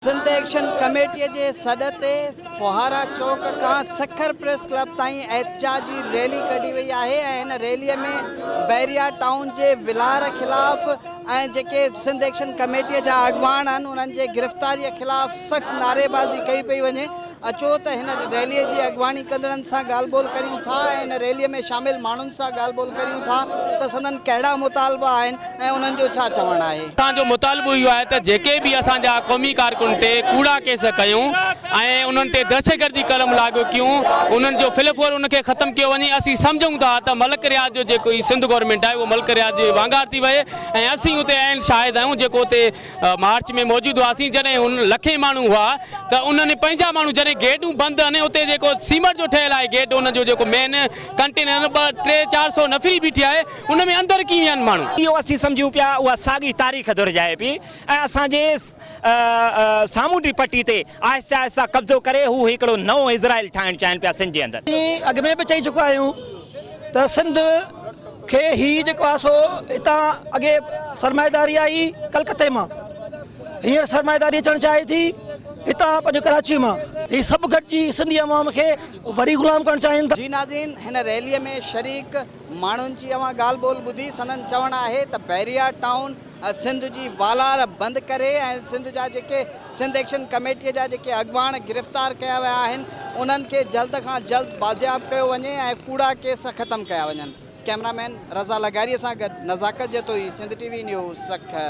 Sindh action ڪميٽيء جي سڏ تي ڦوهارا چوڪ کان سکر پريس ڪلب تائين احتجاجي ريلي ڪڍي وئي آهي ۽ هن ريلي ۾ بحريا ٽائون جي ولار خلاف ۽ جيڪي سنڌ ايڪشن ڪميٽيء جا اڳواڻ آهن انهن جي گرفتاريء خلاف سخت نعريبازي ڪئي پئي وڃي. اچو ته هن ريلي جي اڳواڻي ڪندڙن سان ڳالهه ٻولهه ڪريون ٿا ۽ هن ريلي ۾ شامل ماڻهن سان ڳالهه ٻولهه ڪريون ٿا ته سندن ڪهڙا مطالبا آهن ۽ انهن جو ڇا چوڻ آهي. اسان جو مطالبو اهو آهي ته جيڪي به اسان جا قومي ڪارڪن تي ڪوڙا ڪيس ڪيون ۽ انهن تي دهشتگردي قلم لاڳو ڪيون انهن جو فلفور ان کي ختم ڪيو وڃي اسين سمجهون ٿا ته ملڪ رياض جو جيڪو هي سنڌ گورنمينٽ آهي اهو ملڪ رياض جي وانگار ٿي وئي ۽ اسين اتي عين شاهد آهيون جيڪو اتي مارچ ۾ موجود هئاسين جڏهن هن لکين ماڻهو هئا ته انهن پنهنجا ماڻهو جڏهن گيٽون بند آهن اتي جيڪو سيمٽ جو ٺهيل آهي گيٽ ان جو جيڪو مين ڪنٽينر ٻه ٽي 400 نفري بيٺي آهي ان ۾ اندر ڪيئن ويا آهن ماڻهو. اهو اسين سمجهون پيا اها ساڳي تاريخ دهرجائي پئي ۽ اسان جي سامونڊي پٽي تي آهستي آهستي قبضو ڪري هو هڪڙو نئون اسرائيل ٺاهڻ چاهين پيا سنڌ جي اندر. اسين اڳ ۾ به چئي چڪا آهيون ته سنڌ کي هي جيڪو آهي سو هتان اڳي سرمائيداري آئي ڪلڪتي مان هينئر سرمائيداري اچڻ چاهي ٿي هتان پنهنجو ڪراچي مان. هي سڀ گڏجي سنڌي عوام کي وري غلام ڪرڻ چاهين ٿا. جي ناظرين هن ريلي ۾ شريڪ ماڻهن جي اوهان ڳالهه ٻولهه ٻڌي سندن چوڻ آهي ته بحريا ٽائون سنڌ جي والار بند ڪري ۽ سنڌ جا جيڪي سنڌ ايڪشن ڪميٽي جا جيڪي اڳواڻ گرفتار ڪيا ويا آهن انهن کي جلد کان جلد بازياب ڪيو وڃي ۽ ڪوڙا ڪيس ختم ڪيا وڃن. ڪئميرا مين رضا لغاري سان گڏ Nazakat Jatoi Sindh T V news Sukkur.